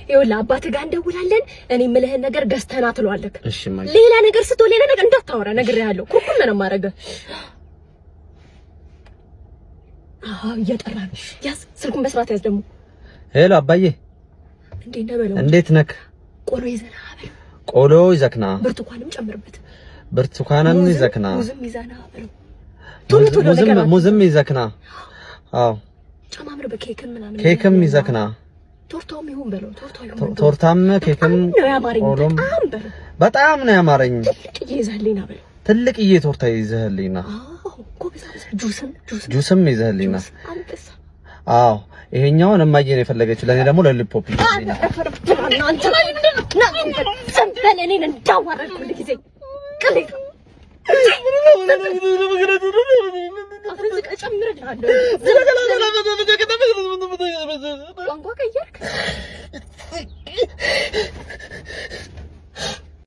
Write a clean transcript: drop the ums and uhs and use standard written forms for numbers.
ይኸውልህ አባትህ ጋር እንደውላለን። እኔ የምልህን ነገር ገዝተና ትለዋለህ። እሺ እማዬ። ሌላ ነገር ስትሆን ሌላ ነገር እንዳታወራ ነግሬሃለሁ። ኩርኩም ነው የማደርገህ። አዎ እየጠራ ነው። ያዝ ስልኩን በስርዓት ያዝ። ደግሞ Hello አባዬ፣ እንዴት ነህ በለው። እንዴት ነክ? ቆሎ ይዘና በለው። ቆሎ ይዘክና፣ ብርቱካንም ጨምርበት። ብርቱካንም ይዘክና፣ ሙዝም ይዘና በለው። ቶሎ ቶሎ ነገር ሙዝም ይዘክና። አዎ ጨማምር በኬክም ምናምን ኬክም ይዘክና፣ ቶርታውም ይሁን በለው። ቶርታው ይሁን ቶርታም ኬክም ነው ያማረኝ። በጣም በለው። በጣም ነው ያማረኝ። ትልቅዬ ይዘህልኝና በለው። ትልቅዬ ቶርታ ይዘህልኝና። አዎ ጎበዝ። ጁስም ጁስም ይዘህልኝና። አንበሳ። አዎ ይሄኛውን እማዬ ነው የፈለገችው። ለኔ ደግሞ lollipop ይዘህልኝና። ዝም በል እኔን እንዳዋረድኩ ሁል ጊዜ ቅሌት ቋንቋ ቀየርክ።